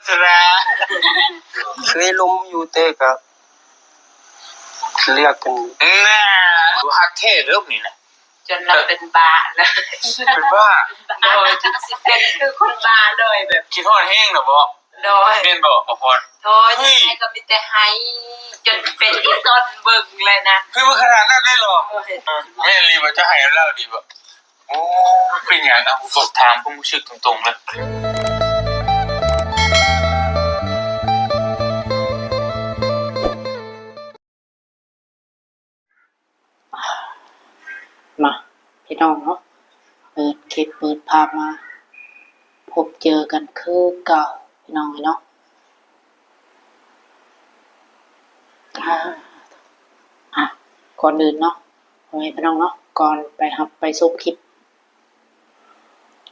ເຄີຍລົມຢູ່ ແຕ່ກໍເລືອກກັນ ນະ ບໍ່ຮັກແທ້ເດີ້ນີ້ນະ ຈົນລາວເປັນບ້າເລີຍ ເປັນບ້າ ໂດຍ ຈົນຊິເປັນຄືຄົນບ້າເລີຍ ແບບຄິດຮອດແຮງນະບໍ? ໂດຍ ແມ່ນບໍ່ ປະພອນ? ໂດຍ ເຮີ້ຍ ໃຜກໍມີແຕ່ໄຫ້ ຈົນເປັນອີ່ຕົນເບິ່ງເລີຍນະ ຄືມັນຂະໜາດນັ້ນເລີຍເຫລອ? ໂດຍ ແມ່ນອີ່ຫຼີບໍ່? ເຈົ້າໄຫ້ນຳລາວອີ່ຫຼີບໍ່? ໂອ້ ເປັນຫຍັງ? ເອົາ ສອບຖາມຄວາມຮູ້ສຶກຕົງໆເລີຍ. ມາ ພີ່ນ້ອງເນາະ ເປີດຄລິບເປີດພາບມາ ພົບເຈີກັນຄືເກົ່າ ພີ່ນ້ອງເອີຍເນາະ. ອາ ອາ ກ່ອນອື່ນເນາະ ພໍ່ແມ່ພີ່ນ້ອງເນາະ ກ່ອນໄປຮັບໄປຊົມຄລິບ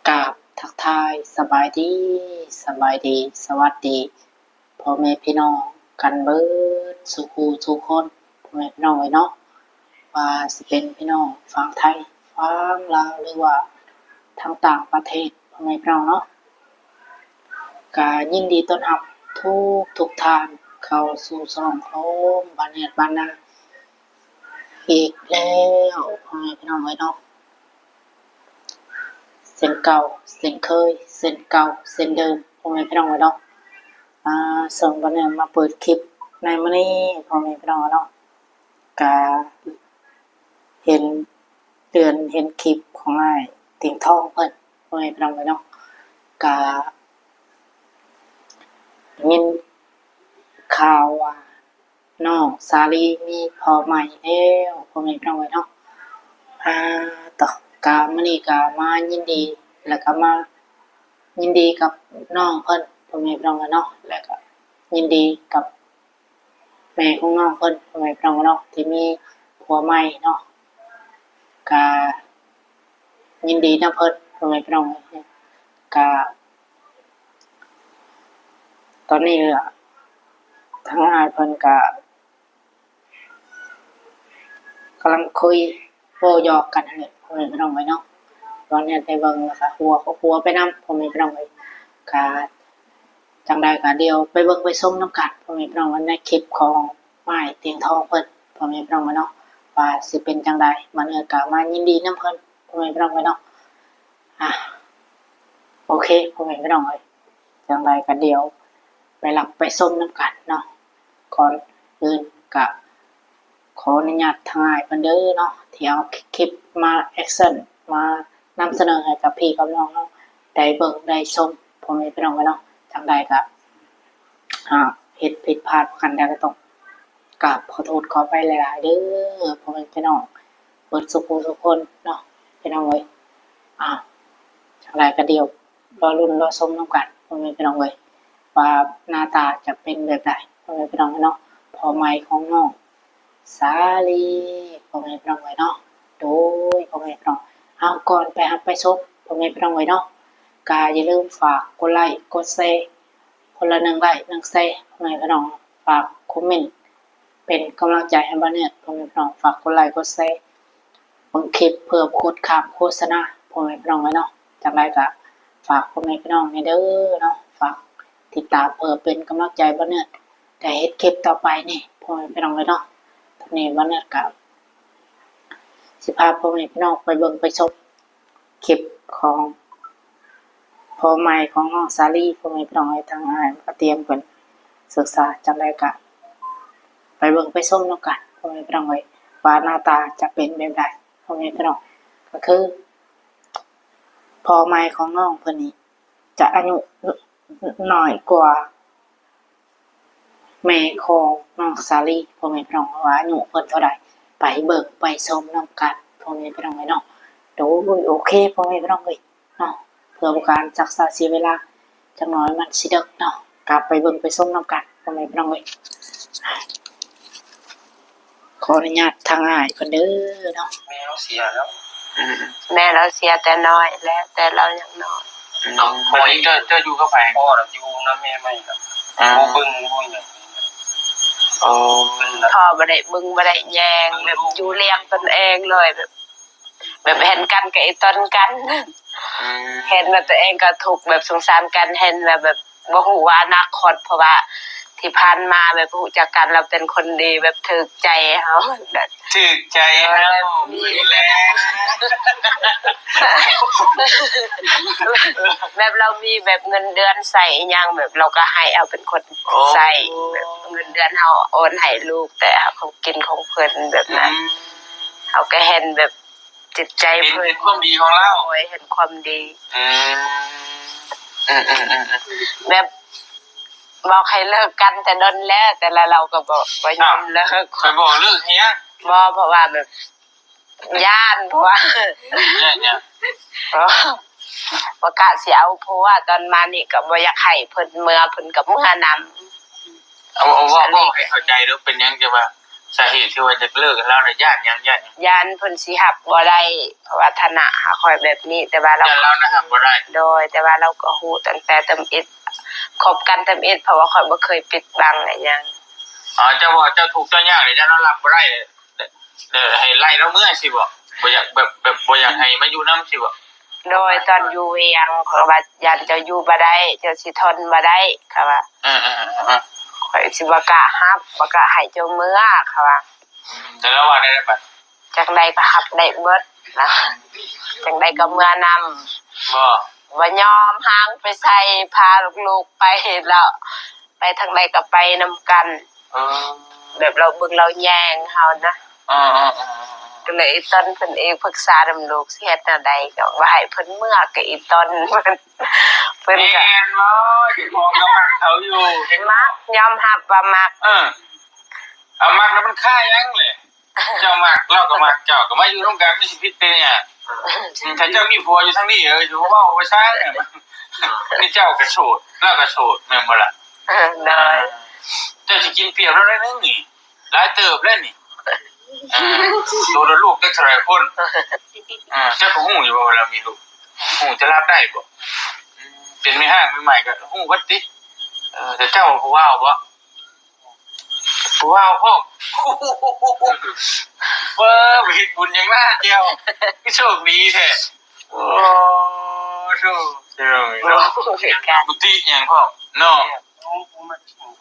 ກາບທັກທາຍສະບາຍດີ ສະບາຍດີ ສະຫວັດດີ ພໍ່ແມ່ພີ່ນ້ອງກັນເບິດສູ່ຄູ່ສູ່ຄົນ ພໍ່ແມ່ພີ່ນ້ອງເອີຍເນາະ ວ່າຊິເປັນພີ່ນ້ອງຝັ່ງໄທ ຝັ່ງລາວ ຫຼືວ່າທາງຕ່າງປະເທດ ພໍ່ແມ່ພີ່ນ້ອງເນາະ. ກະຍິນດີຕ້ອນຮັບທຸກໆທ່ານເຂົ້າສູ່ຊ່ອງຂອງບ້ານແອດບ້ານນາອີກແລ້ວ ພໍ່ແມ່ພີ່ນ້ອງເອີຍເນາະ. ເຊັ່ນເກົ່າເຊັ່ນເຄີຍ ເຊັ່ນເກົ່າເຊັ່ນເດີມ ພໍ່ແມ່ພີ່ນ້ອງເອີຍເນາະ. ອາ ຊ່ອງບ້ານແອດມາເປີດຄລິບໃນມື້ນີ້ ພໍ່ແມ່ພີ່ນ້ອງເນາະ ກະເຫັນເດືອນ ເຫັນຄລິບຂອງອ້າຍຕຽງທອງເພິ່ນ ພໍ່ແມ່ພີ່ນ້ອງເອີຍເນາະ ກະໄດ້ຍິນຂ່າວວ່າ ນ້ອງສາລີມີພໍ່ໃໝ່ແລ້ວ ພໍ່ແມ່ພີ່ນ້ອງເອີຍເນາະ. ອາ ຕໍ່ ກະມື້ນີ້ກະມາຍິນດີ ແລ້ວກະມາຍິນດີກັບນ້ອງເພິ່ນ ພໍ່ແມ່ພີ່ນ້ອງເອີຍເນາະ ແລ້ວກະຍິນດີກັບແມ່ຂອງນ້ອງເພິ່ນ ພໍ່ແມ່ພີ່ນ້ອງເນາະ ທີ່ມີຜົວໃໝ່ເນາະ ກະ ຍິນດີນຳເພິ່ນ ພໍ່ແມ່ພີ່ນ້ອງເອີຍ. ກະຕອນນີ້ທາງອ້າຍເພິ່ນກະກຳລັງຄຸຍເວົ້າຫຍອກກັນຫັ້ນແຫຼະ ພໍ່ແມ່ພີ່ນ້ອງເອີຍເນາະ. ຕອນນີ້ໄດ້ເບິ່ງແລ້ວກະຫົວກໍຫົວໄປນຳ ພໍ່ແມ່ພີ່ນ້ອງເອີຍ. ກະຈັ່ງໃດກະດຽວໄປເບິ່ງໄປຊົມນຳກັນ ພໍ່ແມ່ພີ່ນ້ອງເອີຍ ໃນຄລິບຂອງອ້າຍຕຽງທອງເພິ່ນ ພໍ່ແມ່ພີ່ນ້ອງເອີຍເນາະ ວ່າຊິເປັນຈັ່ງໃດ. ມາເນີກະມາຍິນດີນຳເພິ່ນ ພໍ່ແມ່ພີ່ນ້ອງເອີຍເນາະ. ອາ ໂອເຄ ພໍ່ແມ່ພີ່ນ້ອງເອີຍ ຈັ່ງໃດກໍດຽວໄປຮັບໄປຊົມນຳກັນເນາະ. ກ່ອນອື່ນກະຂໍອະນຸຍາດທາງອ້າຍເພິ່ນເດີເນາະ ທີ່ເອົາຄລິບມາແອັກຊັນ ມານຳສະເໜີໃຫ້ກັບພີ່ກັບນ້ອງເຮົາໄດ້ເບິ່ງໄດ້ຊົມ ພໍ່ແມ່ພີ່ນ້ອງເອີຍເນາະ. ຈັ່ງໃດກະ ອາ ເຮັດຜິດພາດປະການໃດກໍຕ້ອງ ກາບຂໍໂທດຂໍອະໄພຫຼາຍໆເດີ ພໍ່ແມ່ພີ່ນ້ອງເບິດສູ່ຜູ້ສູ່ຄົນເນາະ ພີ່ນ້ອງເອີຍ. ອາ ຈັ່ງໃດກໍດຽວລໍລຸ້ນລໍຊົມນຳກັນ ພໍ່ແມ່ພີ່ນ້ອງເອີຍ ວ່າໜ້າຕາຈະເປັນແບບໃດ ພໍ່ແມ່ພີ່ນ້ອງເນາະ. ພໍ່ໃໝ່ຂອງນ້ອງສາລີ ພໍ່ແມ່ພີ່ນ້ອງເອີຍເນາະ. ໂດຍ ພໍ່ແມ່ພີ່ນ້ອງ ເອົາ ກ່ອນໄປຮັບໄປຊົມ ພໍ່ແມ່ພີ່ນ້ອງເອີຍເນາະ ກະຢ່າລືມຝາກກົດໄລກົດແຊ ຄົນລະໜຶ່ງໄລໜຶ່ງແຊ ພໍ່ແມ່ພີ່ນ້ອງ ຝາກຄອມເມັນ ເປັນກຳລັງໃຈໃຫ້ບ່າວເນີດ ພໍ່ແມ່ພີ່ນ້ອງ ຝາກກົດໄລກົດແຊ ເບິ່ງຄລິບເພື່ອບໍ່ກົດຂ້າມໂຄສະນາ ພໍ່ແມ່ພີ່ນ້ອງເອີຍເນາະ. ຈັ່ງໃດກະຝາກພໍ່ແມ່ພີ່ນ້ອງແດ່ເດີເນາະ ຝາກຕິດຕາມເພື່ອເປັນກຳລັງໃຈບ່າວເນີດໄດ້ເຮັດຄລິບຕໍ່ໄປນີ້ ພໍ່ແມ່ພີ່ນ້ອງເອີຍເນາະ. ຕອນນີ້ບ່າວເນີດກະຊິພາພໍ່ແມ່ພີ່ນ້ອງໄປເບິ່ງໄປຊົມ ຄລິບຂອງພໍ່ໃໝ່ຂອງນ້ອງສາລີ ພໍ່ແມ່ພີ່ນ້ອງເອີຍ ທາງອ້າຍກໍຕຽມເພິ່ນສຶກສາ. ຈັ່ງໃດກະໄປເບິ່ງໄປຊົມນຳກັນ ພໍ່ແມ່ພີ່ນ້ອງເອີຍ ວ່າໜ້າຕາຈະເປັນແບບໃດ ພໍ່ແມ່ພີ່ນ້ອງ. ກໍຄືພໍ່ໃໝ່ຂອງນ້ອງເພິ່ນນີ້ຈະອາຍຸ ນ- ນ້ອຍກວ່າ ແມ່ຂອງນ້ອງສາລີ ພໍ່ແມ່ພີ່ນ້ອງ ວ່າອາຍຸເພິ່ນເທົ່າໃດ ໄປເບິ່ງໄປຊົມນຳກັນ ພໍ່ແມ່ພີ່ນ້ອງເອີຍເນາະ. ໂດຍ ໂອເຄ ພໍ່ແມ່ພີ່ນ້ອງເອີຍເນາະ ເພື່ອບໍ່ການຊັກຊ້າເສຍເວລາ ຈັກໜ້ອຍມັນຊິເດິກເນາະ ກັບໄປເບິ່ງໄປຊົມນຳກັນ ພໍ່ແມ່ພີ່ນ້ອງເອີຍ. ຂໍອະນຸຍາດທາງອ້າຍເພິ່ນເດີເນາະ. ແມ່ລາວເສຍແລ້ວ ອືມ ແມ່ລາວເສຍແຕ່ນ້ອຍແລ້ວ ແຕ່ລາວຍັງນ້ອຍ. ອືມ ບັດນີ້ເຈົ້າ ເຈົ້າຢູ່ກັບໃຜ? ພໍ່ລະຢູ່ນຳແມ່ໃໝ່ລະ ອືມ ບໍ່ເບິ່ງບໍ່ຫຍັງ. ອໍ ພໍ່ບໍ່ໄດ້ເບິ່ງບໍ່ໄດ້ແຍງ ແບບຢູ່ລ້ຽງຕົນເອງເລີຍ ແບບ ແບບເຫັນກັນກໍອີ່ຕົນກັນ ອືມ ເຫັນວ່າຕົວເອງກໍທຸກ ແບບສົງສານກັນ ເຫັນວ່າແບບ ບໍ່ຮູ້ວ່າອະນາຄົດ ເພາະວ່າທີ່ຜ່ານມາແບບຮູ້ຈັກກັນ ລາວເປັນຄົນດີ ແບບຖືກໃຈເຮົາ ຖືກໃຈເຮົາ ແບບມີ ນີ້ແຫຼະ ແບບລາວມີແບບເງິນເດືອນໃຊ້ອີ່ຫຍັງ ແບບລາວກໍໃຫ້ເຮົາເປັນຄົນ ໂອ້ ໃຊ້ ແບບເງິນເດືອນເຮົາໂອນໃຫ້ລູກ ແຕ່ເຮົາກໍກິນຂອງເພິ່ນແບບນັ້ນ ອືມ ເຮົາກໍເຫັນແບບ ຈິດໃຈເພິ່ນ ເຫັນ ເຫັນຄວາມດີຂອງລາວ ໂດຍ ເຫັນຄວາມດີ ອືມ ອືມໆໆໆ ແບບບອກໃຫ້ເລີກກັນແຕ່ດົນແລ້ວ ແຕ່ລະລາວກໍບໍ່ ບໍ່ຍອມເລີກ ໄປບອກເລີກໃຫ້ຫຍັງ? ບໍ່ ເພາະວ່າແບບຢ້ານ ເພາະວ່າ ຢ້ານຫຍັງ? ບໍ່ ບໍ່ກະຊິເອົາຜົວ ຕອນມານີ້ກໍບໍ່ຢາກໃຫ້ເພິ່ນເມືອ ເພິ່ນກໍເມືອນຳ. ເອົາ ເອົາ ເວົ້າ ເວົ້າໃຫ້ເຂົ້າໃຈເດີ້ ເປັນຫຍັງຈັ່ງວ່າ ສາເຫດທີ່ວ່າຢາກເລີກກັບລາວນະ ຢ້ານຫຍັງ? ຢ້ານຫຍັງ? ຢ້ານເພິ່ນຊິຮັບບໍ່ໄດ້ ເພາະວ່າຖານະຫາຂ້ອຍແບບນີ້ ແຕ່ວ່າລາວ ຢ້ານລາວນະຮັບບໍ່ໄດ້ ໂດຍ ແຕ່ວ່າລາວກໍຮູ້ຕັ້ງແຕ່ທຳອິດ ຄົບກັນທຳອິດ ເພາະວ່າຂ້ອຍບໍ່ເຄີຍປິດບັງອີ່ຫຍັງ. ອໍ ເຈົ້າວ່າເຈົ້າທຸກເຈົ້າຍາກນີ້ ຢ້ານລາວຮັບບໍ່ໄດ້ ເອີ ໃຫ້ໄລ່ລາວເມືອຊີ້ບໍ? ບໍ່ຢາກແບບ ແບບບໍ່ຢາກໃຫ້ມາຢູ່ນຳຊີ້ບໍ? ໂດຍ ຕອນຢູ່ວຽງ ເຂົາວ່າຢ້ານເຈົ້າຢູ່ບໍ່ໄດ້ ເຈົ້າຊິທົນບໍ່ໄດ້ ເຂົາວ່າ ເອີໆໆໆ ຂ້ອຍຊິບໍ່ກ້າຮັບ ບໍ່ກ້າໃຫ້ເຈົ້າເມືອ ເຂົາວ່າ ແຕ່ລາວວ່າແນວໃດບັດ? ຈັ່ງໃດກໍຮັບໄດ້ເບິດ ຈັ່ງໃດກໍເມືອນຳ ບໍ່ ບໍ່ຍອມ ຫາງໄປໃສ່ ພາລູກໆໄປ ແລ້ວໄປທາງໃດກໍໄປນຳກັນ ເອີ ແບບລາວເບິ່ງລາວແຍງເຮົານະ ເອີໆໆໆ ກໍເລີຍອີ່ຕົນເພິ່ນເອງປຶກສານຳລູກ ຊິເຮັດແນວໃດ ກໍບໍ່ໃຫ້ເພິ່ນເມືອ ກໍອີ່ຕົນເພິ່ນ ເພິ່ນກໍ ແມ່ນບໍ່? ເຈົ້າຂອງກໍມັກເຂົາຢູ່ ເຫັນບໍ່? ມັກ ຍອມຮັບວ່າມັກ ເອີ ເອົາ ມັກແລ້ວມັນຄາຫຍັງແຫຼະ? ເຈົ້າມັກ ລາວກໍມັກເຈົ້າ ກໍມາຢູ່ນຳກັນ ມັນຊິຜິດໄປຫຍັງ? ຖ້າເຈົ້າມີຜົວຢູ່ທາງນີ້ ເອີ ຊິເວົ້າໄປຊະ ນີ້ເຈົ້າກໍໂສດ ລາວກໍໂສດ ແມ່ນບໍ່ລະ? ໂດຍ ເຈົ້າຊິກິນປຽບລາວໜ້ອຍໜຶ່ງນີ້ ຫຼາຍເຕີບແລ້ວນີ້ ໂຕລະລູກຈັກເທົ່າໃດຄົນ ເຈົ້າກໍຮູ້ຢູ່ບໍ່ວ່າລາວມີລູກ? ຮູ້ ແຕ່ລາວໄດ້ບໍ່? ເປັນແມ່ຮ້າງໃໝ່ໆ ກໍຮູ້ເບິດຕິ ເອີ ແຕ່ເຈົ້າຜູ້ວ່າວບໍ່? ຜູ້ວ່າວພ້ອມ ເອີ ໄປເຮັດບຸນຫຍັງລະແຈ່ວ ຄືໂຊກດີແທ້ ໂອ້ ໂທ້ ເຈົ້າເນາະ ໂອ້ຍ ບຸຕິຫຍັງພ້ອມເນາະ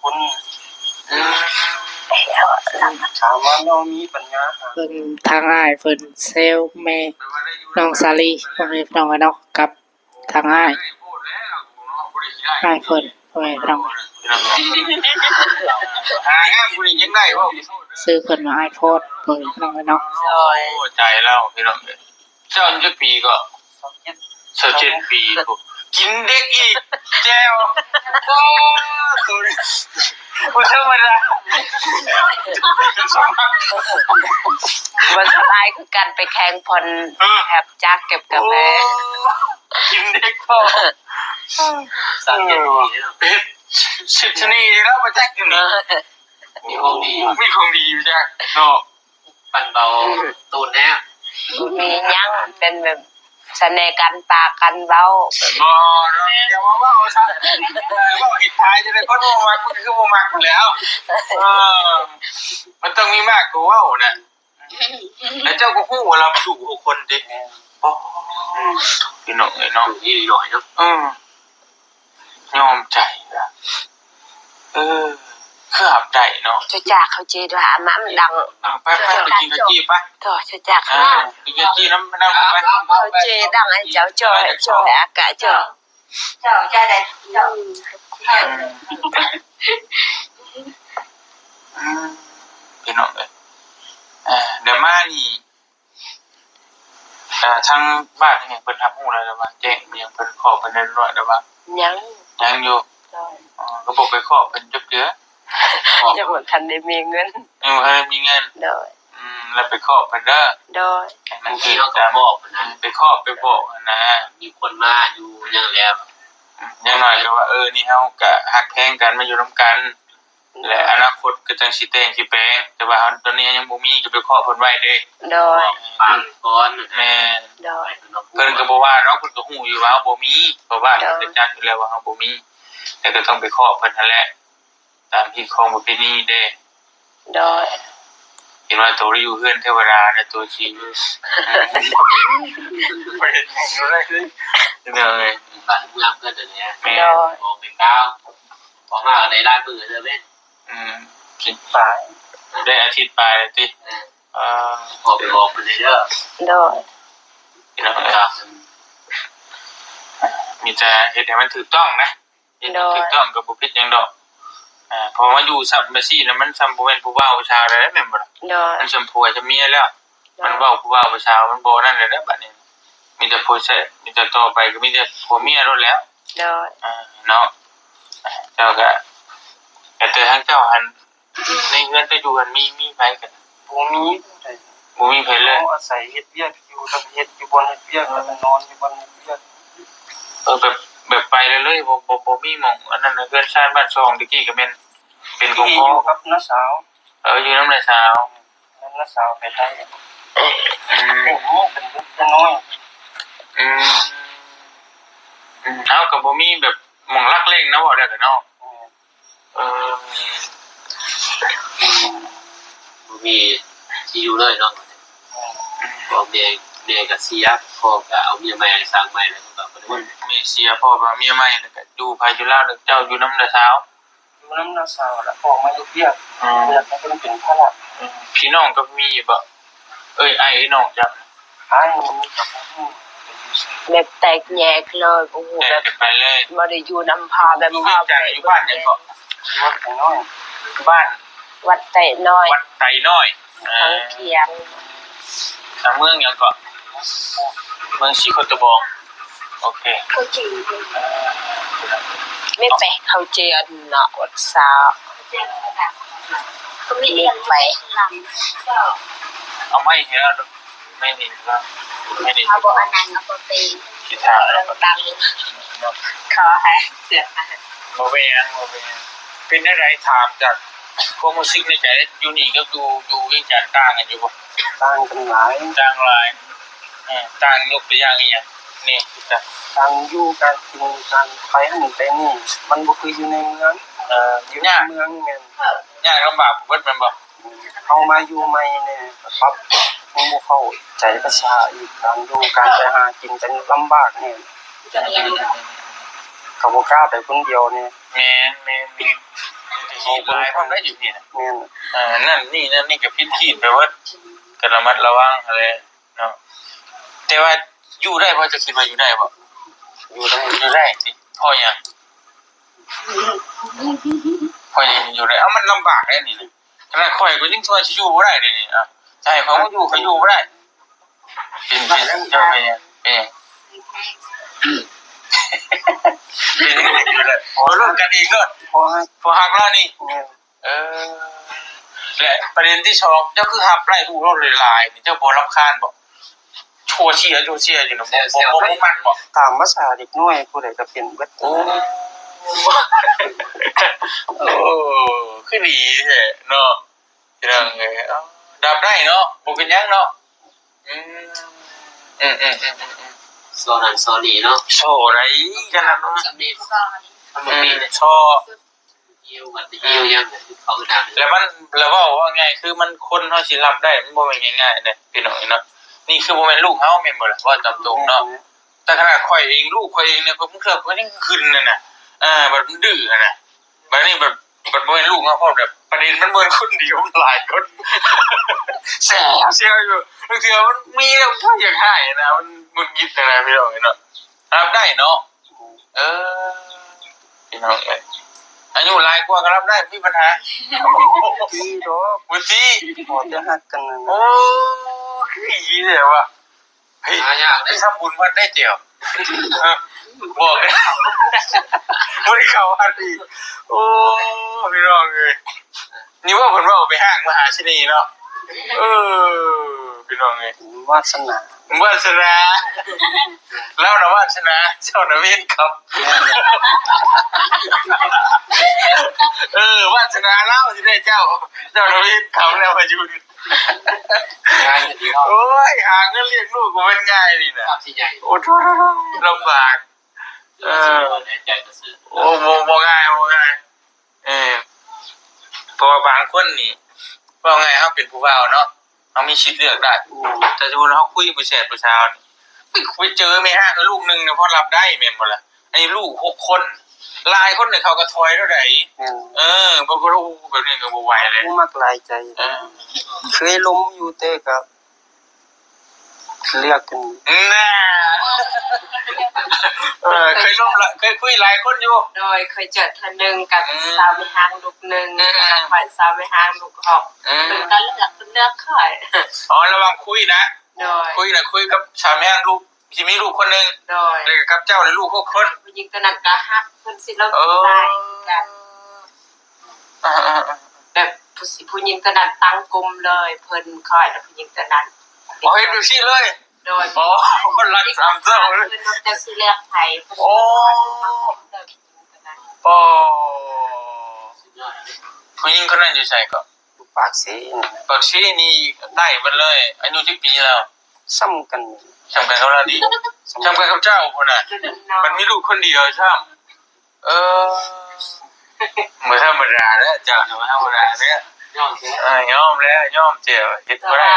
ຄົນ ອືມ ຖາມວ່ານ້ອງມີປັນຍາຫາ ເບິ່ງທາງອ້າຍເພິ່ນແຊວແມ່ນ້ອງສາລີ ພໍ່ແມ່ພີ່ນ້ອງເອີຍເນາະ ກັບ ທາງອ້າຍ ອ້າຍເພິ່ນ ພໍ່ແມ່ພີ່ນ້ອງ ຫາງາມຜູ້ນີ້ຍັງໄດ້ບໍ່? ຊື່ເພິ່ນວ່າອ້າຍໂພດ ພໍ່ແມ່ພີ່ນ້ອງເນາະ ໂອ້ຍ ຕາຍແລ້ວພີ່ນ້ອງເອີຍ ເຈົ້າອາຍຸຈັກປີກໍ? ຊາວເຈັດ ຊາວເຈັດປີ ກິນເດັກອີກ ແຈ່ວ ໂອ້ ບໍ່ທຳມະດາ ບໍ່ສະບາຍຄືກັນ ໄປແຂ່ງພົນ ເອີ ແຮັບຈັກເກັບກາແຟ ໂອ້ ກິນເດັກພໍ ສາມເຈັດປີເນາະ ເຮັດສິດຊະນີເນາະ ບໍ່ຈັກຢູ່ນີ້ ມີຂອງດີ ມີຂອງດີຢູ່ຈັກເນາະ ປັນເບົາຕູນແທ້ ບໍ່ມີຫຍັງ ເປັນແບບສະເໜ່ກັນປາກກັນເວົ້າ ບໍ່ເນາະ ຢ່າມາເວົ້າຊະ ເວົ້າເຮັດທາຍຈັ່ງໃດ ຄົນບໍ່ມັກມັນຄືບໍ່ມັກແລ້ວ ເອີ ມັນຕ້ອງມີມາກກວ່າເວົ້ານະ. ແລ້ວເຈົ້າກໍຮູ້ວ່າລາວມີລູກຫົກຄົນຕິ? ແມ່ນ ໂອ້ ອືມ ພີ່ນ້ອງເອີຍເນາະ ລູກນີ້ນ້ອຍເນາະ ເອີ ຍອມໃຈລະ ເອີ ເກືອບໄດ້ເນາະ ເຈົ້າຈາກເຂົາເຈດວ່າອາມາມັນດັງ ເອົາໄປໆ ໄປກິນເຂົ້າຈີ່ໄປ ໂທ້ ເຈົ້າຈາກ ອ່າ ໄປກິນເຂົ້າຈີ່ນຳ ນຳໄປ ເຂົາເຈດັງໃຫ້ເຈົ້າ ເຈົ້າໃຫ້ ເຈົ້າໃຫ້ອາກາດເຈົ້າ ເຈົ້າຈະໄດ້ ເຈົ້າ ອືມ ພີ່ນ້ອງເອີຍ ອ່າ ດຽວມານີ້ ອ່າ ທາງບ້ານນີ້ເພິ່ນຮັບຮູ້ແລ້ວ ຫຼືວ່າແຈ້ງຫຍັງເພິ່ນ ຂໍເພິ່ນໄດ້ເລີຍ ຫຼືວ່າ ຍັງ ຍັງຢູ່ ໂດຍ ອໍ ກໍບໍ່ໄປຂໍເພິ່ນຈັກເທື່ອ ຍັງບໍ່ທັນໄດ້ມີເງິນ ຍັງບໍ່ທັນໄດ້ມີເງິນ ໂດຍ ອືມ ແລ້ວໄປຂໍເພິ່ນເດີ ໂດຍ ໃຫ້ມັນຖືກຕາມ ບາງທີເຮົາກໍຂໍເພິ່ນນະ ໄປຂໍໄປບອກຫັ້ນນະ ມີຄົນມາຢູ່ຫຍັງແລ້ວ ອືມ ຢ່າງໜ້ອຍກໍວ່າ ເອີ ນີ້ເຮົາກໍຮັກແພງກັນ ມາຢູ່ນຳກັນ ແລະ ອະນາຄົດກໍຈັ່ງຊິແຕ່ງຊິແປງ ແຕ່ວ່າເຮົາຕອນນີ້ຍັງບໍ່ມີ ກໍໄປຂໍເພິ່ນໄວ້ເດ້ ໂດຍ ຟັງກ່ອນ ແມ່ນ ໂດຍ ເພິ່ນກໍບໍ່ວ່າດອກ ເພິ່ນກໍຮູ້ຢູ່ວ່າເຮົາບໍ່ມີ ເພາະວ່າ ໂດຍ ເພິ່ນກໍຈັກຢູ່ແລ້ວວ່າເຮົາບໍ່ມີ ແຕ່ກໍຕ້ອງໄປຂໍເພິ່ນຫັ້ນແຫຼະ ຕາມຮີດຄອງປະເພນີເດ້ ໂດຍ ໂ ເຫັນວ່າໂຕໄດ້ຢູ່ເຮືອນເທວະດາແລ້ວ ໂຕຊິ ບໍ່ເຮັດຫຍັງບໍ່ໄດ້ເລີຍ ພີ່ນ້ອງເອີຍ. ບ້ານເມືອງເພິ່ນນັ້ນແຫຼະ ແມ່ນ ໂດຍ ອອກໄປກ້າວ ອອກມາກໍໄດ້ຫຼາຍມື້ເດີແມ່ນ ອືມ ອາທິດປາຍ ໄດ້ອາທິດປາຍແລ້ວຕິ ເອີ ເອີ ອອກໄປອອກໄປເລີຍເດີ ໂດຍ ພີ່ນ້ອງເອີຍ ມີແຕ່ເຮັດໃຫ້ມັນຖືກຕ້ອງນະ. ເຮັດໃຫ້ຖືກຕ້ອງກໍບໍ່ຜິດຫຍັງດອກ ເພາະມາຢູ່ຊ້ຳແບບຊີ້ນະ ມັນຊ້ຳບໍ່ແມ່ນຜູ້ບ່າວຜູ້ສາວແລ້ວ ແມ່ນບໍ່ລະ? ໂດຍ ມັນຊ້ຳຜົວຊ້ຳເມຍແລ້ວ ໂດຍ ມັນເວົ້າຜູ້ບ່າວຜູ້ສາວມັນບໍ່ນັ້ນແລ້ວເດ້ ບາດນີ້ ມີແຕ່ຜົວແຊະ ມີແຕ່ຕໍ່ໄປກໍມີແຕ່ຜົວເມຍໂລດແລ້ວ ໂດຍ ເນາະ ເຈົ້າກໍ ແຕ່ທາງເຈົ້າຫັ້ນ ໃນເຮືອນເຈົ້າຢູ່ຫັ້ນ ມີ ມີໃຜກັນ? ບໍ່ມີຜູ້ໃດ ບໍ່ມີໃຜເລີຍ ເຮົາອາໄສເຮັດວຽກ ຢູ່ ເຮັດຢູ່ບ່ອນເຮັດວຽກ ແລ້ວກໍນອນຢູ່ບ່ອນເຮັດວຽກ ເອີ ແບບ ແບບໄປເລີຍ ບໍ່ ບໍ່ ບໍ່ມີໝ່ອງອັນນັ້ນ ເຮືອນຊານບ້ານຊ່ອງແຕ່ກີ້ກໍແມ່ນເປັນຂອງພໍ່ ຢູ່ກັບນ້າສາວ ເອີ ຢູ່ນຳນ້າສາວ ນຳນ້າສາວໄປໄທ ອືມ ໂອ້ໂຫ ເປັນເດັກນ້ອຍ ອືມ ເຮົາກໍບໍ່ມີແບບໝ່ອງລັກແຫຼ່ງນະ ເວົ້າແລ້ວກໍເນາະ ເອີ ບໍ່ມີທີ່ຢູ່ເລີຍເນາະ ພໍ່ແມ່ ແມ່ກໍເສຍ ພໍ່ກໍເອົາເມຍໃໝ່ ສ້າງໃໝ່ ແລ້ວກໍບໍ່ໄດ້ ແມ່ເສຍ ພໍ່ກໍເອົາເມຍໃໝ່ ແລ້ວກໍຢູ່ໃຜຢູ່ລາວ ແລ້ວເຈົ້າຢູ່ນຳນ້າສາວ ຢູ່ນຳນ້າສາວ ແລ້ວພໍ່ມາເຮັດວຽກ ອືມ ບໍ່ຢາກໃຫ້ເພິ່ນເປັນພາລະ ອືມ ພີ່ນ້ອງກໍມີບໍ່? ເອີຍ ອ້າຍເອີຍ ນ້ອງເຈົ້າ ອ້າຍ ແບບແຕກແຍກເລີຍ ບໍ່ຮູ້ ແຕກກັນໄປເລີຍ ແບບບໍ່ໄດ້ຢູ່ນຳພໍ່ ແບບພໍ່ ຢູ່ວຽງຈັນ ຢູ່ບ້ານຫຍັງເກາະ? ວັດໄຕນ້ອຍ ບ້ານ ວັດໄຕນ້ອຍ ວັດໄຕນ້ອຍ ເອີ ທາງຂຽງ ເມືອງຫຍັງເກາະ? ເມືອງສີໂຄດຕະບອງ ໂອເຄ ເຂົ້າເຈຍ ແມ່ນໄປເຂົ້າເຈຍອັນເນາະ ວັດຊາວ ແມ່ນໄປ ເອົາໄມ້ໃຫ້ລາວດູ ໄມ້ນີ້ ໄມ້ນີ້ ເອົາບໍ່ ອັນນັ້ນເອົາບໍ່ເປັນ ກິນທາ ເອົາບໍ່ຕັງ ຂໍໃຫ້ເສຍ ບໍ່ເປັນຫຍັງ ບໍ່ເປັນຫຍັງ ເປັນແນວໃດ ຖາມຈາກຄວາມຮູ້ສຶກໃນໃຈ ຢູ່ນີ້ກັບຢູ່ ຢູ່ວຽງຈັນຕ່າງກັນຢູ່ບໍ່? ຕ່າງກັນຫຼາຍ ຕ່າງຫຼາຍ ເອີ ຕ່າງຍົກຕົວຢ່າງອີ່ຫຍັງແດ່? ການຢູ່ ການກິນ ການໄປຫັ້ນໄປນີ້ ມັນບໍ່ຄືຢູ່ໃນເມືອງ ເອີ ຢູ່ໃນເມືອງແມ່ນຍາກລຳບາກເບິດແມ່ນບໍ່? ເຮົາມາຢູ່ໃໝ່ນີ້ ປັບ ຍັງບໍ່ເຂົ້າໃຈພາສາອີກ ການຢູ່ ການໄປຫາກິນ ການລຳບາກແດ່ ກໍບໍ່ກ້າໄປຄົນດຽວແດ່ ແມ່ນໆໆ ຮີດຫຼາຍພ້ອມໄດ໋ຢູ່ນີ້ນະ ແມ່ນ ເອີ ນັ້ນນີ້ ນັ້ນນີ້ກໍຜິດຮີດໄປເບິດ ກໍລະມັດລະວັງຫັ້ນແຫຼະ ເນາະ ແຕ່ວ່າຢູ່ໄດ້ບໍ່? ເຈົ້າຄິດວ່າຢູ່ໄດ້ບໍ່? ຢູ່ໄດ້ ຢູ່ໄດ້ຕິ ເພາະຫຍັງ? ເພາະຫຍັງຢູ່ໄດ້? ເອົ້າ ມັນລຳບາກເດ້ນີ້ນະ ຂະໜາດຂ້ອຍກໍຍັງວ່າຊິຢູ່ບໍ່ໄດ້ເດ້ນີ້ ເອົ້າ ຈະໃຫ້ຂ້ອຍມາຢູ່ ຂ້ອຍຢູ່ບໍ່ໄດ້ ເປັນ ເປັນ ເປັນຫຍັງ? ເປັນ ເປັນ ເວົ້າລົມກັນເອງໂລດ ພໍຮັກ ພໍຮັກແລ້ວນີ້ ແມ່ນ ເອີ ແລະປະເດັນທີສອງ ເຈົ້າຄືຮັບໄລ່ລູກເຮົາຫຼາຍໆນີ້ ເຈົ້າບໍ່ລຳຄານບໍ່? ໂຊເຊຍ ໂຊເຊຍຢູ່ນະ ບໍ່ ບໍ່ ບໍ່ມັກບໍ່? ຕາມພາສາເດັກນ້ອຍ ຜູ້ໃດກໍເປັນເບິດ ໂອ້ ໂອ້ ຄືດີແທ້ເນາະ ພີ່ນ້ອງເອີຍ ເອົ້າ ຮັບໄດ້ເນາະ ບໍ່ເປັນຫຍັງເນາະ ອືມ ອືມໆໆໆ ສໍນັ້ນສໍນີ້ເນາະ ສໍໄດ້ ຂະໜາດນັ້ນ ອືມ ສໍ ຫິວມັນຫິວຫຍັງເຂົາກໍໄດ້ ແລ້ວມັນ ແລ້ວເວົ້າ ເວົ້າງ່າຍ ຄືມັນ ຄົນເຮົາຊິຮັບໄດ້ ມັນບໍ່ແມ່ນງ່າຍໆເດ້ ພີ່ນ້ອງເອີຍເນາະ ນີ້ຄືບໍ່ແມ່ນລູກເຮົາແມ່ນບໍ່ລະ ເວົ້າຕາມຕົງເນາະ ແມ່ນ ແຕ່ຂະໜາດຂ້ອຍເອງ ລູກຂ້ອຍເອງນີ້ ບາງເທື່ອຂ້ອຍຍັງຂຶ້ນນັ້ນນະ ເອີ ແບບມັນດື້ຫັ້ນນະ ບາດນີ້ແບບ ບັດບໍ່ແມ່ນລູກເຮົາພ້ອມ ແບບປະເດັນມັນບໍ່ແມ່ນຄົນດຽວ ມັນຫຼາຍຄົນ ແຊວໆຢູ່ ບາງເທື່ອມັນມີແລ້ວ ຢາກຮ້າຍນະ ມັນຫງຸດຫງິດນະ ພີ່ນ້ອງເອີຍເນາະ ຮັບໄດ້ເນາະ ເອີ ພີ່ນ້ອງເອີຍ ອາຍຸຫຼາຍກວ່າກໍຮັບໄດ້ ບໍ່ມີບັນຫາ ບໍ່ຕີດອກ ບໍ່ຕີ ຂໍແຕ່ຮັກກັນນັ້ນ ໂອ້ ຄືດີແທ້ວ່າ ເຮີ້ຍ ຫາຍາກເດ້ ໄປທຳບຸນວັດໄດ້ແຈ່ວ ບອກແລ້ວ ບໍ່ໄດ້ເຂົ້າວັດອີກ ໂອ້ ພີ່ນ້ອງເອີຍ ນີ້ວ່າເພິ່ນເວົ້າໄປຫ້າງມະຫາເສນີເນາະ ເອີ ພີ່ນ້ອງເອີຍ ວາດສະໜາ ວາດສະໜາ ລາວນະວາດສະໜາ ເຈົ້ານະເວນກັຳ ເອີ ວາດສະໜາລາວຊິໄດ້ເຈົ້າ ເຈົ້ານະເວນກັຳແລ້ວມາຢູ່ນີ້ ໂອ້ຍ ຫາເງິນລ້ຽງລູກບໍ່ແມ່ນງ່າຍນີ້ນະ ໂອ້ ລຳບາກ ເອີ ໂອ້ ບໍ່ ບໍ່ງ່າຍ ບໍ່ງ່າຍ ເອີ ເພາະວ່າບາງຄົນນີ້ ເວົ້າງ່າຍເຮົາເປັນຜູ້ບ່າວເນາະ ເຮົາມີສິດເລືອກໄດ້. ແມ່ນ. ຖ້າສົມມຸດເຮົາຄຸຍຜູ້ແຊດຜູ້ສາວນີ້ ໄປ ໄປເຈີແມ່ຮ້າງກັບລູກໜຶ່ງນະ ພໍຮັບໄດ້ແມ່ນບໍ່ລະ? ອັນນີ້ລູກຫົກຄົນ ຫຼາຍຄົນນີ້ເຂົາກໍຖອຍແລ້ວໃດ໋. ແມ່ນ. ເອີ ບໍ່ ບໍ່ ແບບນີ້ກໍບໍ່ໄຫວແລ້ວ ບໍ່ມັກຫຼາຍໃຈ. ເອີ ເຄີຍລົມຢູ່ ແຕ່ກໍເລືອກກັນ. ນະ ເອີ ເຄີຍລົມລະ ເຄີຍຄຸຍຫຼາຍຄົນຢູ່. ໂດຍ ເຄີຍເຈີເທື່ອໜຶ່ງກັບ ອືມ ສາວແມ່ຮ້າງລູກໜຶ່ງ ອືມ ແລ້ວກໍຂ້ອຍສາວແມ່ຮ້າງລູກຫົກ. ອືມ ເພິ່ນກໍເລືອກ ເພິ່ນເລືອກຂ້ອຍ. ອໍ ລະຫວ່າງຄຸຍນະ. ໂດຍ ຄຸຍນະ ຄຸຍກັບສາວແມ່ຮ້າງລູກ ທີ່ມີລູກຄົນໜຶ່ງ. ໂດຍ ແລ້ວກໍກັບເຈົ້ານີ້ລູກຫົກຄົນ. ຜູ້ຍິງຕົວນັ້ນກໍຮັກເພິ່ນຊິລົມ ເອີ ຕາຍຄືກັນ. ອ່າໆໆ ແບບຜູ້ ຜູ້ຍິງຕົວນັ້ນຕັ້ງກຸ່ມເລີຍ ເພິ່ນ ຂ້ອຍ ແລ້ວຜູ້ຍິງຕົວນັ້ນ. ອໍ ເຮັດແບບຊີ້ເລີຍ. ໂດຍ ອໍ ຄົນລັກສາມເຈົ້າເລີຍ ເພິ່ນວ່າຈະຊິເລືອກໃຜ. ອໍ ອໍ ຜູ້ຍິງຄົນນັ້ນຢູ່ໃສເກາະ? ຢູ່ປາກເຊ. ປາກເຊນີ້ໄດ້ເບິດເລີຍ. ອາຍຸຈັກປີແລ້ວ? ສ່ຳກັນ. ສ່ຳກັນກັບລາວນີ້? ສ່ຳກັນກັບເຈົ້າພຸ້ນນະ. ມັນມີລູກຄົນດຽວຊ້ຳ. ເອີ ບໍ່ທຳມະດາເດີ້ເຈົ້າ ບໍ່ທຳມະດາເດີ້. ຍອມແລ້ວ ເອີ ຍອມແລ້ວ ຍອມແລ້ວ ເຮັດບໍ່ໄດ້.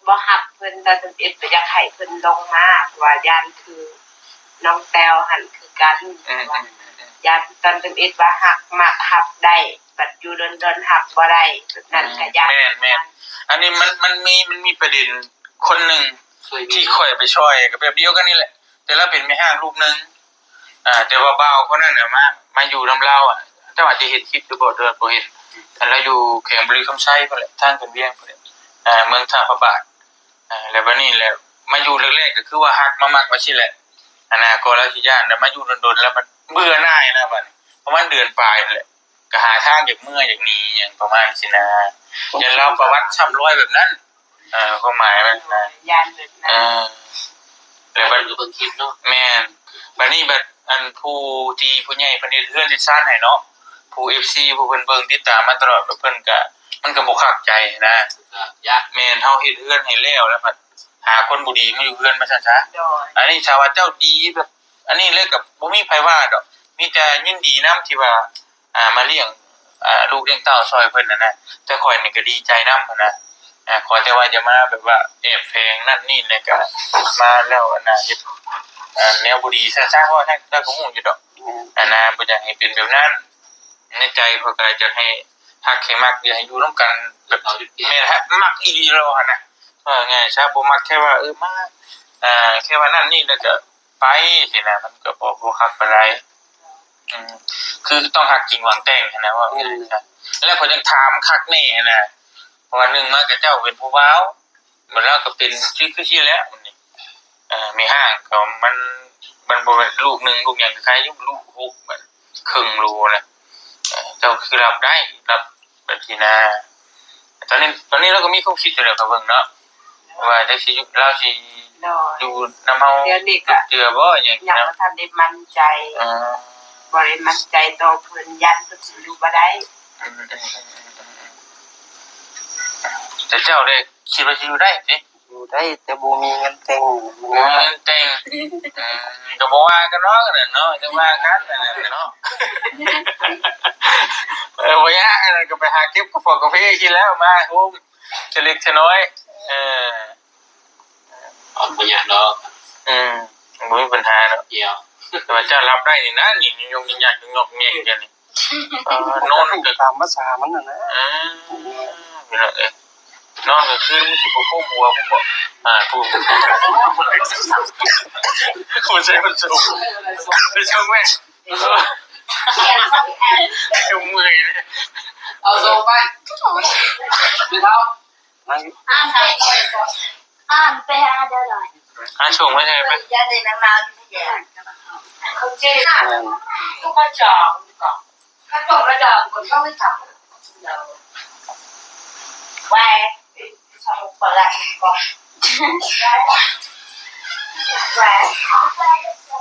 ບໍ່ຮັກເພິ່ນຕອນທຳອິດ ບໍ່ຢາກໃຫ້ເພິ່ນລົງມາ ເພາະວ່າຢ້ານຄືນ້ອງແຕ້ວຫັ້ນຄືກັນ. ອືມ ຢ້ານຕອນທຳອິດວ່າຮັກມັກຮັບໄດ້ ບັດຢູ່ດົນໆຮັບບໍ່ໄດ້ ແບບນັ້ນກໍຢ້ານ. ແມ່ນໆ ອັນນີ້ມັນ ມັນມີ ມັນມີປະເດັນຄົນໜຶ່ງທີ່ຂ້ອຍໄປຊ່ອຍ ກໍແບບດຽວກັນນີ້ແຫຼະ ແຕ່ລາວເປັນແມ່ຮ້າງລູກໜຶ່ງ. ອ່າ ແຕ່ວ່າບ່າວຄົນນັ້ນນະ ມາ ມາຢູ່ນຳລາວອະ ເຈົ້າອາດຈະເຫັນຄລິບຫຼືບໍ່ ຫຼືວ່າບໍ່ເຫັນ. ອັນລາວຢູ່ແຂວງບໍລິຄຳໄຊພຸ້ນແຫຼະ ທາງຂຶ້ນວຽງພຸ້ນແຫຼະ ອ່າ ເມືອງທ່າພະບາດ. ອ່າ ແລ້ວບັດນີ້ແຫຼະ ມາຢູ່ແລກໆກໍຄືວ່າຮັກມາມັກວ່າຊີ້ແຫຼະ ອັນນະ ກໍລາວຊິຢ້ານ ແລ້ວມາຢູ່ດົນໆ ແລ້ວມັນເບື່ອໜ່າຍນະ. ບັດນີ້ປະມານເດືອນປາຍນີ້ແຫຼະ ກໍຫາທາງຢາກເມືອຢາກໜີຫຍັງປະມານຊີ້ນະ. ຢ້ານລາວປະຫວັດຊ້ຳລອຍແບບນັ້ນ. ເອີ ຄວາມໝາຍມັນນະ ຢ້ານແບບນັ້ນ. ເອີ ແລ້ວບັດ ເບິ່ງຄລິບເນາະ. ແມ່ນ. ບັດນີ້ບັດ ອັນ ຜູ້ທີ່ຜູ້ໃຫຍ່ເພິ່ນເຮັດເຮືອນເຮັດຊານໃຫ້ເນາະ ຜູ້ເອັຟຊີ ຜູ້ເພິ່ນເບິ່ງຕິດຕາມມາຕະຫຼອດ ແບບເພິ່ນກະ ມັນກະບໍ່ຄັກໃຈນະ. ກະຢາກ ແມ່ນ ເຮົາເຮັດເຮືອນໃຫ້ແລ້ວ ແລ້ວບັດຫາຄົນບໍ່ດີມາຢູ່ເຮືອນວ່າຊັ້ນຊະ. ໂດຍ ອັນນີ້ຖ້າວ່າເຈົ້າດີແບບ ອັນນີ້ເລີຍກໍບໍ່ມີໃຜວ່າດອກ ມີແຕ່ຍິນດີນຳທີ່ວ່າ ອ່າ ມາລ້ຽງ ອ່າ ລູກລ້ຽງເຕົ້າຊ່ອຍເພິ່ນຫັ້ນນະ. ແຕ່ຂ້ອຍນີ້ກໍດີໃຈນຳຫັ້ນນະ ອ່າ ຂໍແຕ່ວ່າຢ່າມາແບບວ່າແອບແຝງນັ້ນນີ້ ແລ້ວກໍມາແລ້ວອັນນະ ເຮັດ ອ່າ ແນວບໍ່ດີຊະ ຊະ ເພາະວ່າເຈົ້າກໍຮູ້ຢູ່ດອກ ແມ່ນ ອັນນະ ບໍ່ຢາກໃຫ້ເປັນແບບນັ້ນ. ໃນໃຈຂ້ອຍກໍຢາກໃຫ້ຮັກໃຫ້ມັກ ຢາກໃຫ້ຢູ່ນຳກັນແບບ ແມ່ນ ຮັກມັກອີ່ຫຼີໂລຫັ້ນນະ. ເວົ້າງ່າຍຊະ ບໍ່ມັກແຄ່ວ່າ ເອີ ມາ ເອີ ແຄ່ວ່ານັ້ນນີ້ ແລ້ວກໍ ໄປຊີ້ນະ ມັນກໍບໍ່ ບໍ່ຄັກປານໃດ. ອືມ ຄືຕ້ອງຮັກຈິງຫວັງແຕ່ງຫັ້ນນະ ເວົ້າງ່າຍຊະ. ແລ້ວຂ້ອຍຈັ່ງຖາມຄັກແນ່ຫັ້ນນະ ເພາະວ່າໜຶ່ງມາກໍເຈົ້າເປັນຜູ້ບ່າວ ບັດລາວກໍເປັນ ຄື ຄືຊີ້ແຫຼະ ເອີ ແມ່ຮ້າງກໍມັນ ມັນບໍ່ແມ່ນລູກໜຶ່ງລູກຫຍັງ ຄ້າຍຢູ່ລູກຫົກ ບັດເຄິ່ງໂລນະ. ເອີ ເຈົ້າຄືຮັບໄດ້ ຮັບແບບຊີ້ນະ. ຕອນນີ້ ຕອນນີ້ລາວກໍມີຄວາມຄິດຢູ່ແລ້ວ ກໍເບິ່ງເນາະ ວ່າຈັກຊິຢູ່ ລາວຊິ ໂດຍ ຢູ່ນຳເຮົາ ດຽວນີ້ກໍ ເທື່ອບໍ່ຫຍັງ ຍັງ ເນາະ ບໍ່ທັນໄດ້ໝັ້ນໃຈ. ເອີ ບໍ່ໄດ້ໝັ້ນໃຈຕໍ່ເພິ່ນ ຢ້ານເພິ່ນຊິຢູ່ບໍ່ໄດ້. ອືມ ແຕ່ເຈົ້າເດ້ ຄິດວ່າຊິຢູ່ໄດ້ຕິ? ຢູ່ໄດ້ ແຕ່ບໍ່ມີເງິນແຕ່ງ. ບໍ່ມີເງິນແຕ່ງ. ເອີ ກໍບໍ່ວ່າກັນເນາະ ອັນນັ້ນເນາະ ຈັ່ງວ່າກັນ ອັນນັ້ນເນາະ. ເອີ ບໍ່ຍາກ ອັນນັ້ນກໍໄປຫາເກັບກະເປົາກະເພກິນແລ້ວ ມາໂຮມ ເລັກເລັກນ້ອຍ. ເອີ ເອົາ ບໍ່ຍາກດອກ. ອືມ ບໍ່ມີບັນຫາດອກ. ດຽວ ແຕ່ວ່າເຈົ້າຮັບໄດ້ນີ້ນະ ນີ້ຍົກນີ້ຍາກຍົກແຍກຢູ່ນີ້. ເອີ ນອນກໍຕາມພາສາມັນຫັ້ນນະ. ເອີ ພີ່ນ້ອງເອີຍ ນອນກາງຄືນມັນຊິບໍ່ໂຄ້ງຫົວພຸ້ນບໍ? ອ່າ ຜູ້ ຜູ້ໃຊ້ມັນສູງ ໄປສົ່ງແມ່. ເມື່ອຍເດ້. ເອົາສົ່ງໄປ ໄປເທົ່າ ອ່ານໄປ ອ່ານໄປຫາເດີ ອ່ານສົ່ງໄປໃຫ້ໄປ. ຢ່າໄດ້ນາງນາວຢູ່ແຍະ ເຂົາເຈົ້າ ແມ່ນ ທຸກຄົນຈອງ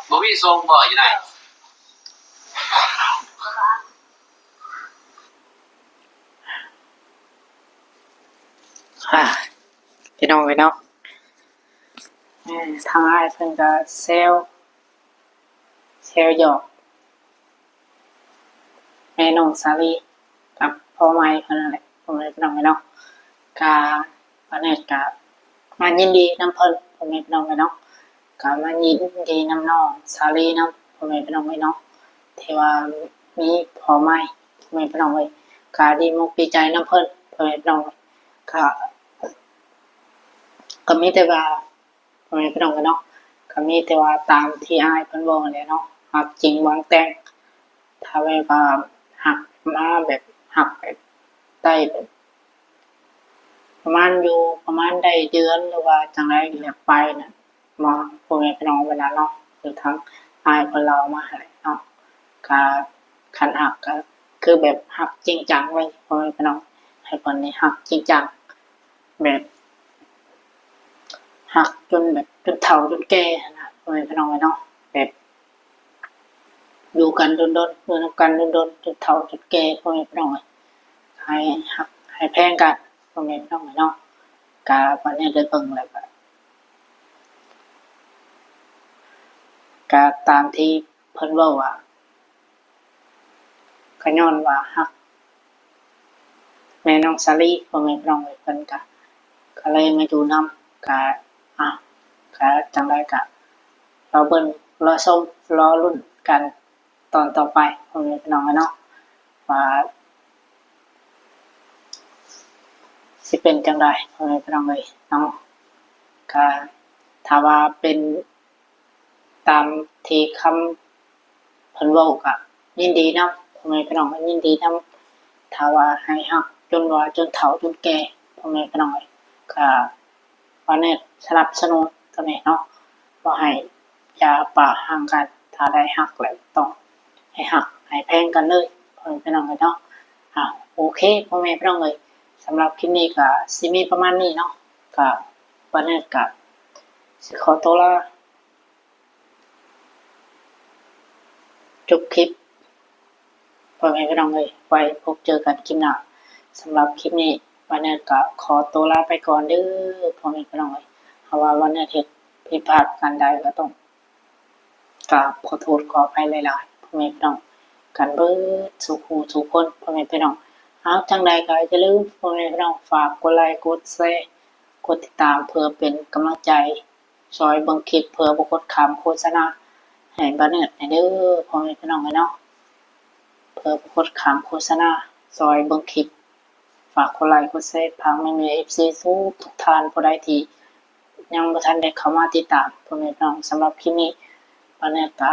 ບໍ່ມີສົ່ງບໍ່ຢູ່ໃນ? ອ່າ ພີ່ນ້ອງເອີຍເນາະ ເອີ ທາງອ້າຍເພິ່ນກໍແຊວ ແຊວຫຍອກແມ່ນ້ອງສາລີກັບພໍ່ໃໝ່ເພິ່ນນັ້ນແຫຼະ ພໍ່ແມ່ພີ່ນ້ອງເອີຍເນາະ. ກະ ປາແນດກະມາຍິນດີນຳເພິ່ນ ພໍ່ແມ່ພີ່ນ້ອງເອີຍເນາະ ກະມາຍິນດີນຳນ້ອງສາລີນຳ ພໍ່ແມ່ພີ່ນ້ອງເອີຍເນາະ ທີ່ວ່າມີຜົວໃໝ່ ພໍ່ແມ່ພີ່ນ້ອງເອີຍ ກະດີມຸກດີໃຈນຳເພິ່ນ ພໍ່ແມ່ພີ່ນ້ອງເອີຍ ກະ ກະມີແຕ່ວ່າ ພໍ່ແມ່ພີ່ນ້ອງເອີຍເນາະ ກະມີແຕ່ວ່າຕາມທີ່ອ້າຍເພິ່ນເວົ້າຫັ້ນແຫຼະເນາະ ຮັກຈິງຫວັງແຕ່ງ ຖ້າແບບວ່າຮັກມາແບບ ຮັກແບບໄດ້ແບບ ປະມານຢູ່ ປະມານໄດ້ເດືອນ ຫຼືວ່າຈັ່ງໃດແລ້ວໄປນະ ມາ ພໍ່ແມ່ພີ່ນ້ອງເວລາເນາະ ຄືທາງອ້າຍເພິ່ນເລົ່າມາຫັ້ນແຫຼະເນາະ ກະຄັນຮັກກະຄືແບບຮັກຈິງຈັງເລີຍ ພໍ່ແມ່ພີ່ນ້ອງ ໃຫ້ເພິ່ນນີ້ຮັກຈິງຈັງ ແບບຮັກຈົນແບບຈົນເຖົ້າຈົນແກ່ຫັ້ນນະ ພໍ່ແມ່ພີ່ນ້ອງເອີຍເນາະ ແບບຢູ່ກັນດົນໆ ຢູ່ນຳກັນດົນໆ ຈົນເຖົ້າຈົນແກ່ ພໍ່ແມ່ພີ່ນ້ອງເອີຍ ໃຫ້ຮັກໃຫ້ແພງກັນ ພໍ່ແມ່ພີ່ນ້ອງເອີຍເນາະ ກະປາແນດໄດ້ເບິ່ງແລ້ວກະ ກະຕາມທີ່ເພິ່ນເວົ້າວ່າ ກະຍ້ອນວ່າຮັກແມ່ນ້ອງສາລີ ພໍ່ແມ່ພີ່ນ້ອງເອີຍ ເພິ່ນກະ ກະເລີຍມາຢູ່ນຳ ກະ ອ່ະ ກະຈັ່ງໃດກະລໍເບິ່ງ ລໍຊົມ ລໍລຸ້ນກັນຕອນຕໍ່ໄປ ພໍ່ແມ່ພີ່ນ້ອງເອີຍເນາະ ວ່າຊິເປັນຈັ່ງໃດ ພໍ່ແມ່ພີ່ນ້ອງເອີຍເນາະ ກະຖ້າວ່າເປັນ ຕາມທີ່ຄຳເພິ່ນເວົ້າກະຍິນດີນຳ ພໍ່ແມ່ພີ່ນ້ອງ ຍິນດີນຳ ຖ້າວ່າໃຫ້ຮັກຈົນວ່າຈົນເຖົ້າຈົນແກ່ ພໍ່ແມ່ພີ່ນ້ອງເອີຍ ກະປາແນດສະໜັບສະໜູນຕົວນີ້ເນາະ ບໍ່ໃຫ້ຢ່າປະຫ່າງກັນ ຖ້າໄດ້ຮັກແລ້ວຕ້ອງໃຫ້ຮັກໃຫ້ແພງກັນເລີຍ ພໍ່ແມ່ພີ່ນ້ອງເອີຍເນາະ ອ່າ ໂອເຄ ພໍ່ແມ່ພີ່ນ້ອງເອີຍ ສຳລັບຄລິບນີ້ກະຊິມີປະມານນີ້ເນາະ ກະປາແນດກະຊິຂໍຕົວລາ ຈົບຄລິບ ພໍ່ແມ່ພີ່ນ້ອງເອີຍ ໄວ້ພົບເຈີກັນຄລິບໜ້າ ສຳລັບຄລິບນີ້ ປາແນດກະຂໍຕົວລາໄປກ່ອນເດີ ພໍ່ແມ່ພີ່ນ້ອງເອີຍ ເພາະວ່າປາແນດເຮັດຜິດພາດອັນໃດກະຕ້ອງກາບຂໍໂທດຂໍອະໄພຫຼາຍໆ ພໍ່ແມ່ພີ່ນ້ອງກັນເບິດສູ່ຄູ່ສູ່ຄົນ ພໍ່ແມ່ພີ່ນ້ອງ ເອົາ ຈັ່ງໃດກະຢ່າລືມ ພໍ່ແມ່ພີ່ນ້ອງ ຝາກກົດໄລກົດແຊ ກົດຕິດຕາມ ເພື່ອເປັນກຳລັງໃຈ ຊ່ອຍເບິ່ງຄລິບເພື່ອບໍ່ກົດຂ້າມໂຄສະນາໃຫ້ບາເນີດແດ່ເດີ ພໍ່ແມ່ພີ່ນ້ອງເອີຍເນາະ ເພື່ອບໍ່ກົດຂ້າມໂຄສະນາ ຊ່ອຍເບິ່ງຄລິບ ຝາກກົດໄລກົດແຊ ຝາກແມ່ໆ ເອັຟຊີ ທຸກໆທ່ານ ຜູ້ໃດທີ່ຍັງບໍ່ທັນໄດ້ເຂົ້າມາຕິດຕາມ ພໍ່ແມ່ພີ່ນ້ອງ ສຳລັບຄລິບນີ້ ບາເນີດກະ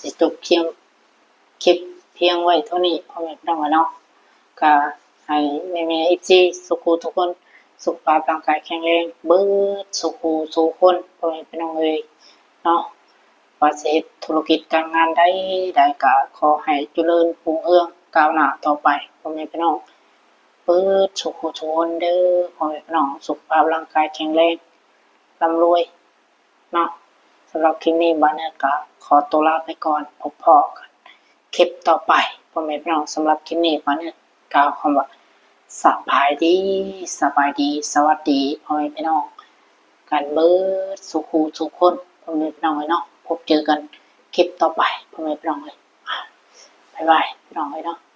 ຊິຈົບຄຽງ ຄລິບພຽງໄວ້ເທົ່ານີ້ ພໍ່ແມ່ພີ່ນ້ອງເອີຍເນາະ ກະໃຫ້ແມ່ໆ ເອັຟຊີ ສູ່ຄູ່ທຸກຄົນ ສຸຂະພາບຮ່າງກາຍແຂງແຮງເບິດສູ່ຄູ່ສູ່ຄົນ ພໍ່ແມ່ພີ່ນ້ອງເອີຍເນາະ ວ່າຊິເຮັດທຸລະກິດການງານໃດໃດກະຂໍໃຫ້ຈະເລີນຮຸ່ງເຮືອງກ້າວໜ້າຕໍ່ໄປ ພໍ່ແມ່ພີ່ນ້ອງເບິດສູ່ຄູ່ສູ່ຄົນເດີ ພໍ່ແມ່ພີ່ນ້ອງ ສຸຂະພາບຮ່າງກາຍແຂງແຮງ ລ່ຳລວຍ ເນາະ ສຳລັບຄລິບນີ້ບາເນີດກະຂໍຕົວລາໄປກ່ອນ ພົບພໍ້ກັນຄລິບຕໍ່ໄປ ພໍ່ແມ່ພີ່ນ້ອງ ສຳລັບຄລິບນີ້ບາເນີດກ່າວຄຳວ່າ ສະບາຍດີ ສະບາຍດີ ສະຫວັດດີ ພໍ່ແມ່ພີ່ນ້ອງກັນເບິດສູ່ຄູ່ສູ່ຄົນ ພໍ່ແມ່ພີ່ນ້ອງເອີຍເນາະ ພົບເຈີກັນຄລິບຕໍ່ໄປ ພໍ່ແມ່ພີ່ນ້ອງເອີຍ ບາຍບາຍ ພີ່ນ້ອງເອີຍເນາະ.